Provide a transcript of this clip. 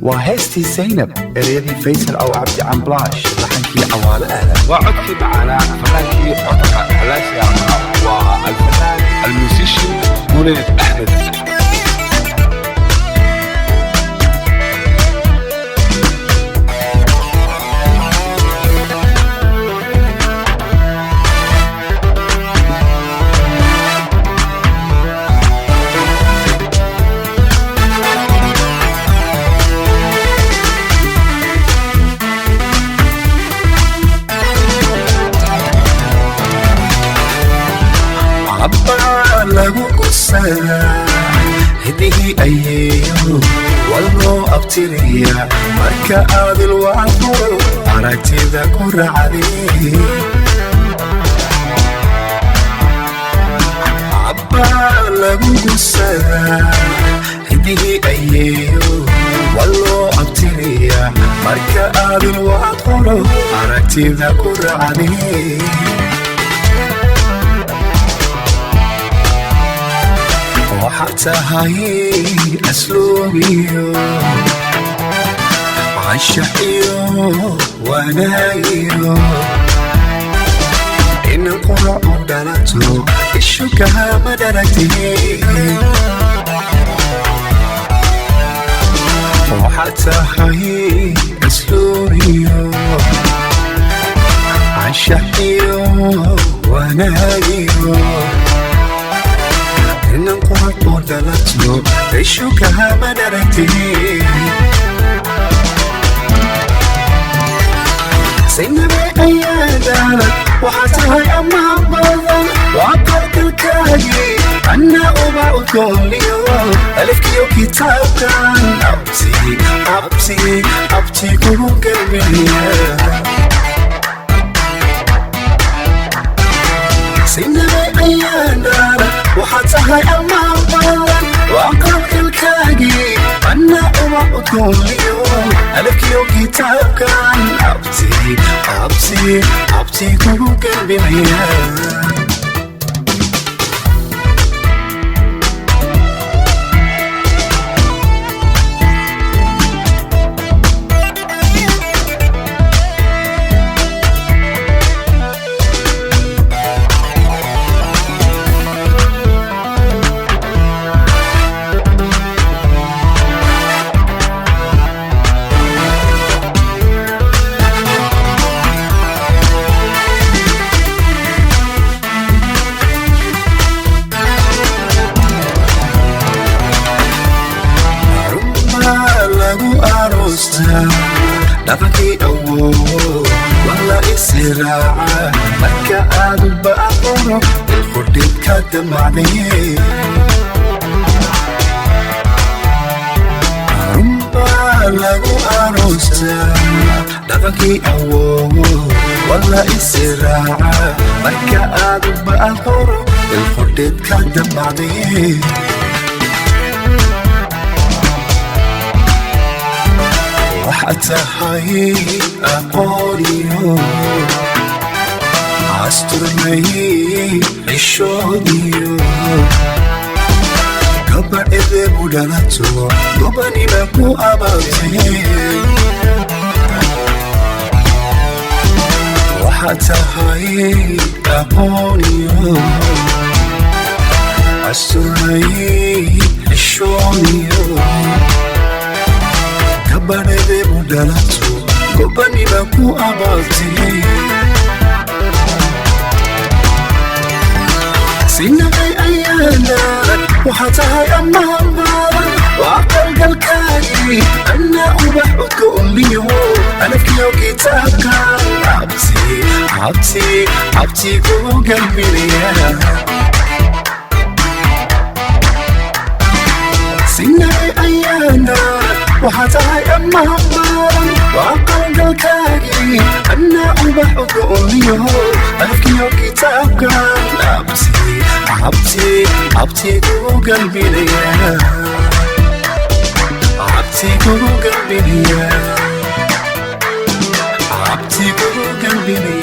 Waa heestii Saynab, ereyadii Faysal Aw Cabdi Camblaash, laxankii Cawaale Ahlan. Waa codkii macaanaa, fanaankii codka xalaashiga ahaa, waa alfanaan almusician Guuleed Axmed. Abbaa lagu gusadaa hidihii ayeeyo, walnoo abtiriya marka aadil waafuro aragtida ku racday. Abbaa lagu gusadaa hidihii ayeeyo, waloo abtiriya marka aadil waafuro aragtida ku racday. Waxaad tahay asluubiyo cashax iyo wanaagiyo inan qurac u dhalato ishu kaama dharagtay. Waxaad tahay asluubiyo cashax iyo wanaagiyo inan qurac u dhalato ishu kaama dharagtay. Saynabe ayaa daalad, waxaa tahay ammaan badan, waa qalkalkaagii anna uba udgoonliyo alifkiyo kitaabkan abti abti abti kugu galbiya. Saynabe ayaa daalad, waxaa tahay ammaan badan, waa qalkalkaagii anna uba udgoonliyo alifkiyo kitaabkan abti abti abti kugu galbinaya. Runbaa lagu aroostaa dhaqankii awoowo, wala isiraaca marka aad baaqoro ilqudhid ka damacday. Runbaa lagu aroostaa dhaqankii awoowo, wala isiraaca marka aad baaqoro ilqudhid ka damacday. Waxaad tahay aqooniyo asturnay xishoodiyo gabadh edebu dhalato gobanima ku abaabtay. Waxaad tahay aqooniyo asturnay xishoodiyo gabadhedebu dhalato gobanima ku abaabtay. Sinabay ayaanaan, waxaa tahay ammaan badan, waa qalgalkaagii anna ubax udgoonliyo alafkiyo kitaabkan abti abti abti kugu galbinaya. Sinabay ayaanaan, waxaa tahay ammaan badan, waa qalgalkaagii anna ubax udgoonliyo alafkiyo kitaabkan abti abti abti kugu galbinaya, abti kugu galbinaya, abti kugu galbinaya.